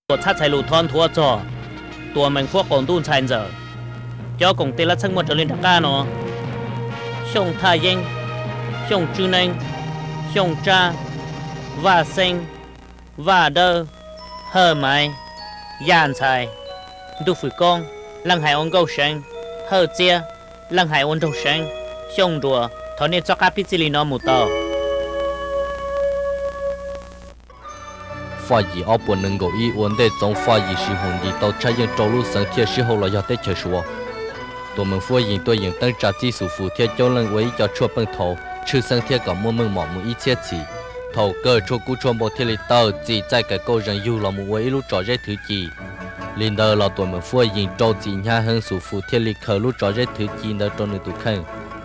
Tuam txhab txhais lus thov nthuav txog Tuam Meem Fuab qaum ntuj ntxhais ntxawm. Cov koom tes laj txheej muaj raws li nram qab no: Xyooj Thaj Yeeb, Xyooj Tswb Neeb, Xyooj Tsab, Vaj Xeeb, Vaj Dawb, Hawj Maiv, Yaj Ntxhais, Ntuj Fwm Koob, Leej Hais ua Nkauj Seev, Hawj Txiab, Leej Hais ua Nraug Seev, Xyooj Nruas. Thov nej txoj qab pib txij li no mus tau. Faj yim ob puas nees nkaum ib ua ntej txoov faj yim sib hum ntis tau tshaj yeej rau lub xeev thiab sib hauj los yog teb chaws Suav. Tuam Meem Fuab Yees tuaj yeem teeb tsa txib Xus Fus thiab Coob Leej ua ib co tshuaj peej thaum tshwj xeeb thiab kom muaj meej mom mus ib txhiab txhis. Thaum kawg tshuaj kub tshuaj npau thiaj li tawm txim txaij kawm kauj zees yug los mus ua ib lub tsom zeb thwv ci. Li ntawd los Tuam Meem Fuab Yees rau txim hnyav heev, Xus Fus thiaj li khaws lub tsom zeb thwv ci ntawd rau nws tus kheej.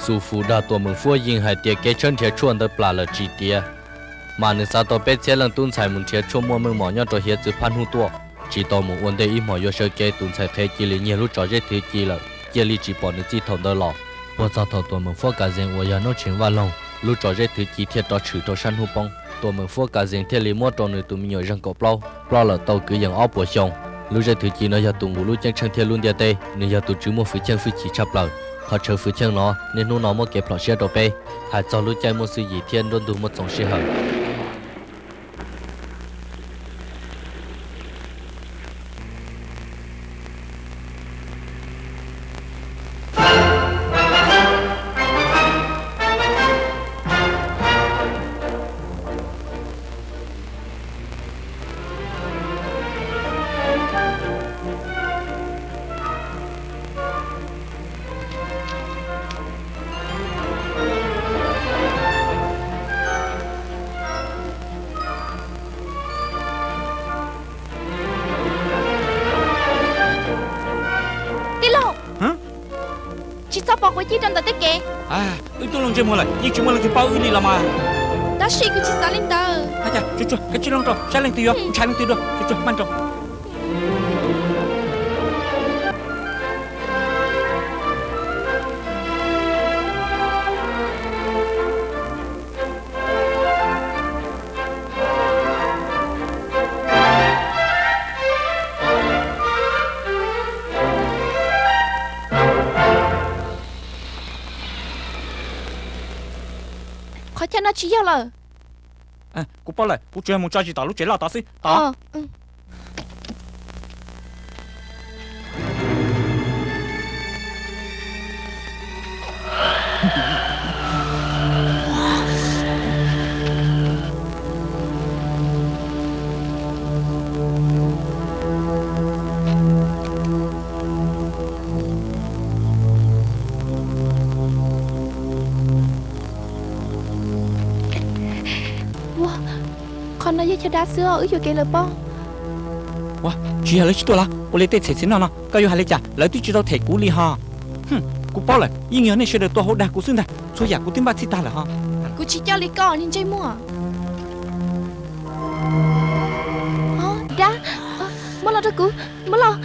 Xus Fus dag Tuam Meem Fuab Yees hais tias kev tshawb nrhiav tshuaj ntawd plam lawm tsis tiav, mas nws xav tau peb txhiab leej tub ntxhais mus nrhiav tshuaj muaj meej mom nyob rau hiav txwv phab hnub tuaj. Tsis tau mus ua ntej ib hmos yuav sawv kev, tus ntxhais qhev cia li nyiag lub tsom zeb thwv ci lawm, cia li tsis pom nws txij thaum ntawd los. Puag txog thaum Tuam Meem Fuab Kas Zees uas yog noob tsheej vaj loog, lub tsom zeb thwv ci thiaj rov tshwm rau sab hnub poob. Tuam Meem Fuab Kas Zees thiaj li muab rau nws tus me nyuam zeeg kaum plaub, ploj lawm tau kwv yees ob puas xyoo. Lub zeb thwv ci no yog tus nqus lub ceeb tsheej thiab lub ntiaj teb, nws yog tus tswv muaj hwj chim hwj chim tshaj plaws. Qhov chaw hwj chim no niaj hnub no muab kev plhom siab rau peb, hais txog lub caij muaj xwb yim thiab nruab ntug muaj txoos sij hawm. Tij laug, tsis txhob pov quav cij rau ntawm tej kev. Wb tuaj loo ntsej muag lawm yeej tsis muaj leej twg paub wb li los mas. Tab sis kuv tsis xav li ntawd. Tsuag tsuag, kav tsij loo rau saib leej twg yuav ntshai leej twg dua. Tsuag tsuag, maj rau. Qhov chaw no tsis yog lawm. Kuv paub lawm, kuv tsuas yog mus tso zis tom lub tsev loj tod xwb tod. Ua, qhov no yog chaw dav xwb os, wb yuam kev lawm pob. Ua, tsis yog lawv tsis tuaj los? Ua li tej txheej txiv noj no koj yuav hais li cas, lawv twb tsis tau them kuv li ho. Kuv paub lawm, yeej yog nej sawv daws tuaj hauv dag kuv xwb ntag, txhua yam kuv twb npaj txhij tag lawm ho. Kuv tsis coj li koj niag ntsej muag. Dab, muab los rau kuv, muab los.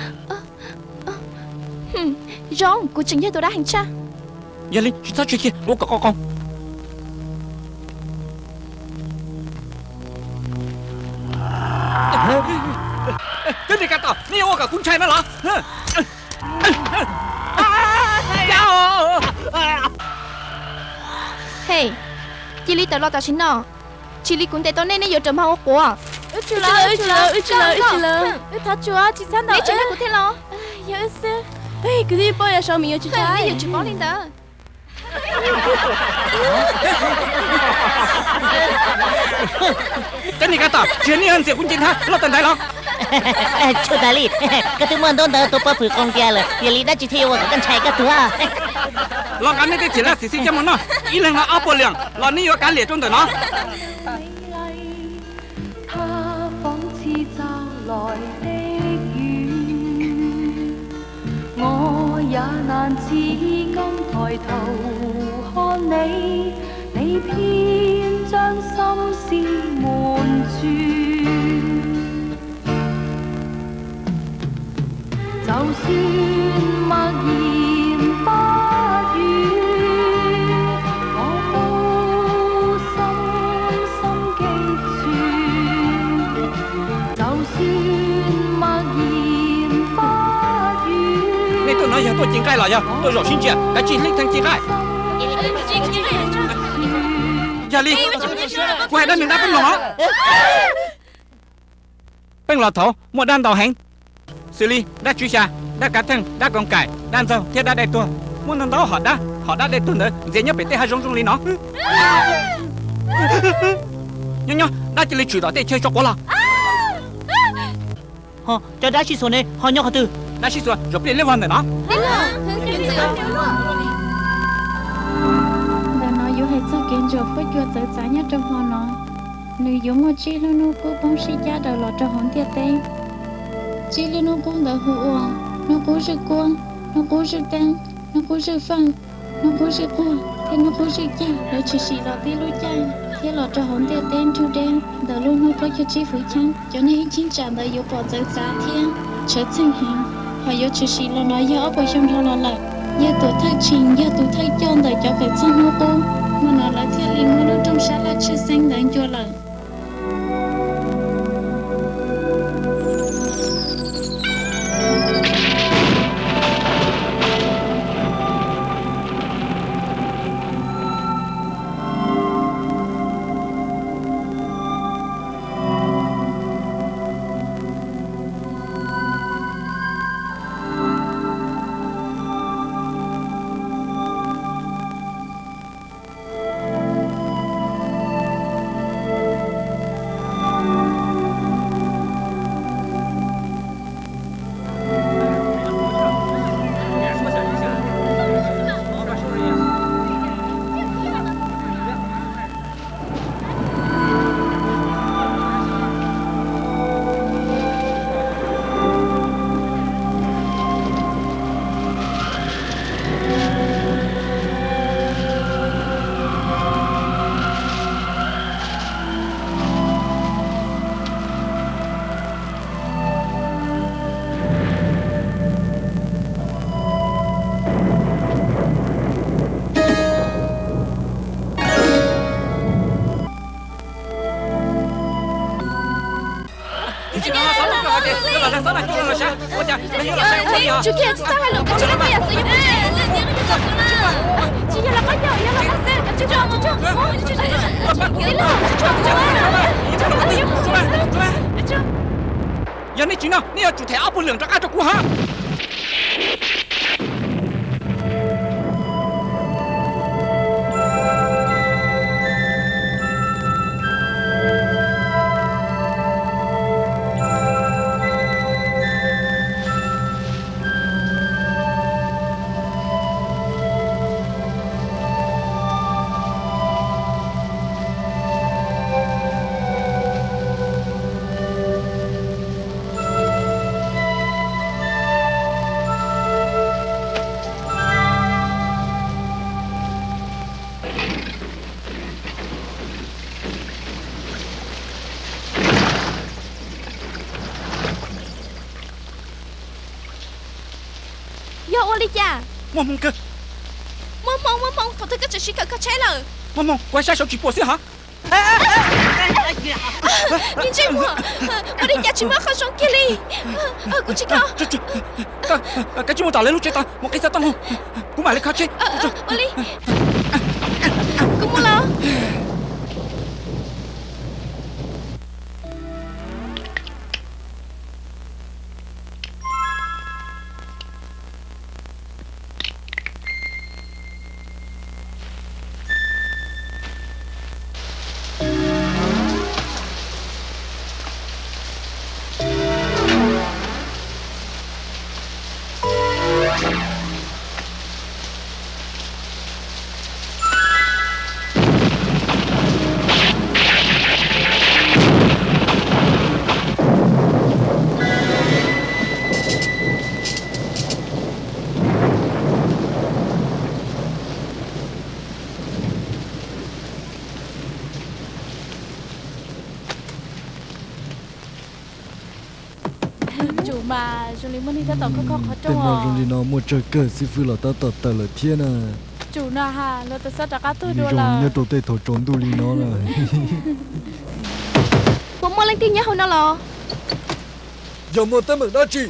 Zoo, kuv tseem yog tus dab heev tshaj. Yog li tsis txhob tseg kiag, ua kom qau qau. Cov niag kab tom, nej yuav ua kom kuv ntshai na los? Hem, cia li tawm los tam sim no, tsis li kuv ntes tau nej, nej yuav raug mag ua quav. Wb tsis lawv, wb tsis lawv, wb tsis lawv, wb tsis lawv. Wb thov tsuav, tsis txhob ntaus wb. Neb tsis nrog kuv thiaj los. Yog wb xwb. Kuv twb paub yog sau me nyuam tsis txhob, nej yuav tsis paub li ntawd. Cov niag kab tom, tsis yog nej ntxias kuv nce nthav loj tawm ntaiv los? Tsuj tas li, koj twb muaj ntaub ntawv tua pov hwm qoo tiag lawm, yog li dab tsi thiaj yuav ua kom koj ntshai koj tuag? Los nqa nej tej txhim laj xim xij coj mus noj, ib leeg no ob puas liam los nej yuav kav liam rau ntawm no. 就算默然不語，我都深深記住。就 Nej tuaj no yog tuaj ci nqaij los yog tuaj zaum sib ntsia? Kav tsij hlib theej ci nqaij. Yog li, kuv hais dab neeg dab peb los os. Peb los thaum muaj dab ntau heev, xws li dab tswv xya, dab kav theej, dab koos kaim, dab ntxaug thiab dab dej tuag. Muaj ntau ntau hom dab, hom dab dej tuag ntawd ntxias nyob pem tej hav zoov zoo li no. Nyob nyob, dab cia li tshwm tom tej chaw tso quav los. Ho cov dab sib xuas ne ho nyob qhov twg? Dab sib xuas zaum pliaj liab vog ntawm no. Ntawm no yuav hais txog kev ntsuam huab cua txawv txav nyob rau hmo no. Nws yuav muaj tsib lub hnub qub poob sib cab daws los rau hauv ntiaj teb. Tsib lub hnub qub ntawd hu ua hnub qub zwj kuab, hnub qub zwj teeb, hnub qub zwj faj, hnub qub zwj quag thiab hnub qub zwj cag. Lawv tshwm sim los tib lub caij thiab los rau hauv ntiaj teb nrug deb ntawm lub hnub plaub caug tsib hwv cheeb. Cov neeg ib cheeb tsam ntawd yuav pom txawv txav thiab tshawv txheej heev. Hom yuav tshwm sim los no yog ob puas xyoo dhau los lawm. Yawg Tuam Thawj Tshis yog tus thawj coj ntawm cov kawm txog hnub qub. Hmo no lawv thiaj li muab lub rooj sab laj tshwj xeeb ntawd ncua lawm. Yog nej tsis noj, nej yuav tsum them ob puas lwm rov qab rau kuv hab. Yog ua li cas? Muaj hmoo kawg. Muaj hmoo, muaj hmoo, thaum twg koj tseem siv khawm koj tsheb lawm? Muaj hmoo, kuv hais saib saum tsis pom xwb hov. Niag ntsej muag, ua li cas tsis muaj qhov zoo kiag li? Kuv tsis kho. Kav tsij mus tom lawv lub tsev tod mus qhib xov tooj, kuv mam li kho tsheb. Ua li, kuv mus los. Tsum mas zoo li muaj neeg tab tom khob khob qhov rooj. Tej hmo zoo li no muaj tsawg kawg, xib fwb los tab tom tawm lawm thiab na. Tsum no ha, luag tau xob rov qab tuag dua lawm. Nyob rau tej thaum tsaus ntuj li no na. Puas muaj leej twg nyob hauv no los? Yog muaj teeb meem dab tsi?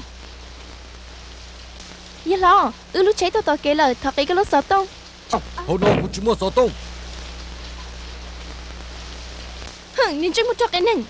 Yawg hlob, wb lub tsheb tuaj tom kev lawm, thov qiv koj lub xov tooj. Hauv no kuv tsis muaj xov tooj. Hwm, niag ntsej muag rog qias neeg.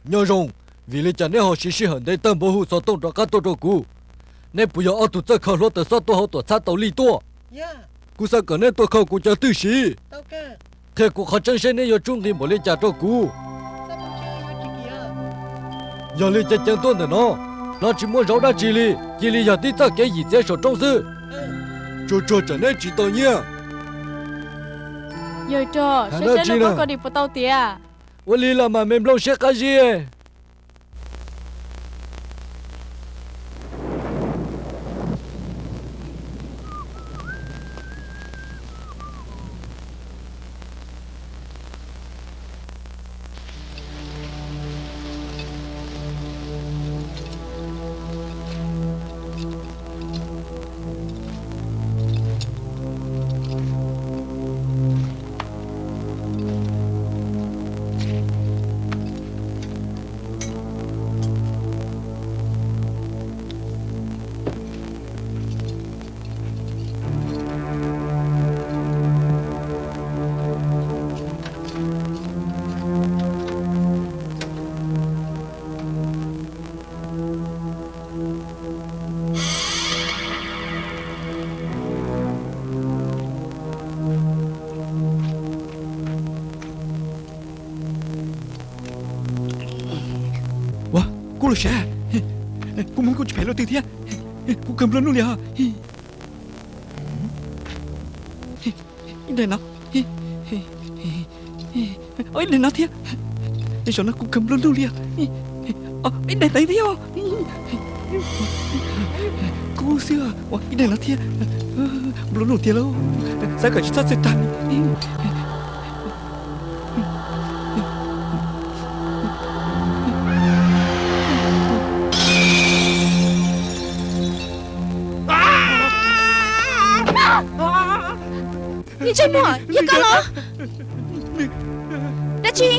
Nyob zoo, vim li cas neb ho siv sij hawm ntev tag npaum hu xov tooj rov qab tuaj rau kuv? Neb puas yog ob tug txawj khaws hluav taws xob tuaj hauv tuam txhab tau li tuaj? Kuv xav kom neb tuaj khaws kuv cov twj sim, qhia kuv qhov tseeb seb neb yuav tsub nqi npaum li cas rau kuv. Yog li ces caw tuaj ntawm no, no tsis muaj zauv dab tsi li, cia li yog tib txoj kev yim txiav saum roob xwb. Tsuag tsuag tsam neb tsis tau nyiaj. Yawg rog, saib saib lub pob kos dim puas tau tiav. Ua li los mas me nplooj siab qab zib. Ua, kuv los sav, kuv hmoov kuj tsis phem luaj twg thiab, kuv kawg nplua nuj li os. Ib daim no, ib daim no thiab. Zaum no kuv kawg nplua nuj li os. Ib daim ntawd thiab. Kub xwb, ib daim no thiab. Nplua nuj tiag lauj, xav kom tsis txhob txawj tag li. Niag ntsej muag, yog koj los? Dab tsi?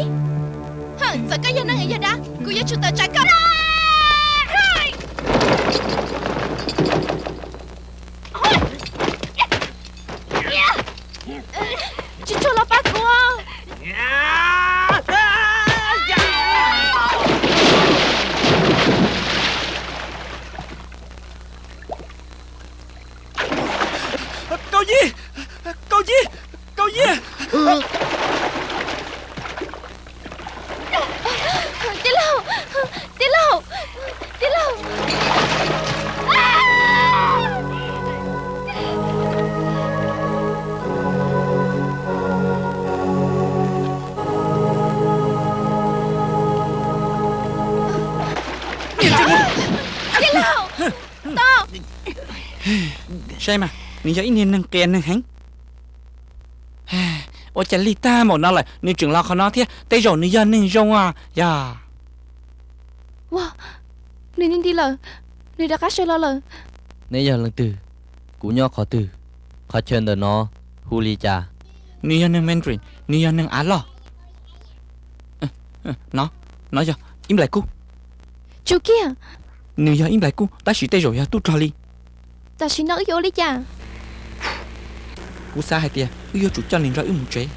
Hwm, txawm koj yog neeg yog dab, kuv yuav tsum tawm tsam koj. Tsis tsuag los pab kuv. Kaum yim, kaum yim, kaum yim. Tij laug, tij laug, tij laug. Tij laug, tos. Saib mas, nws yog ib niag neeg qias neeg heev. Ua cas lig tag npaum no lawm nws tseem los qhov no thiab, tej zaum nws yog neeg zoo os yog. Ua, nws nti nti lawm, nws rov qab sawv los lawm. Neb yog leej twg? Kuv nyob qhov twg? Qhov chaw ntawm no hu li cas? Nws yog neeg Mandarin, nws yog neeg av loj. No, no yog ib nplais kub. Tsum kiag. Nws yog ib nplais kub tab sis tej zaum yog tub rog li. Tam sim no wb yuav ua li cas? Kuv xav hais tias wb yuav tsum coj nws nrog wb mus tsev.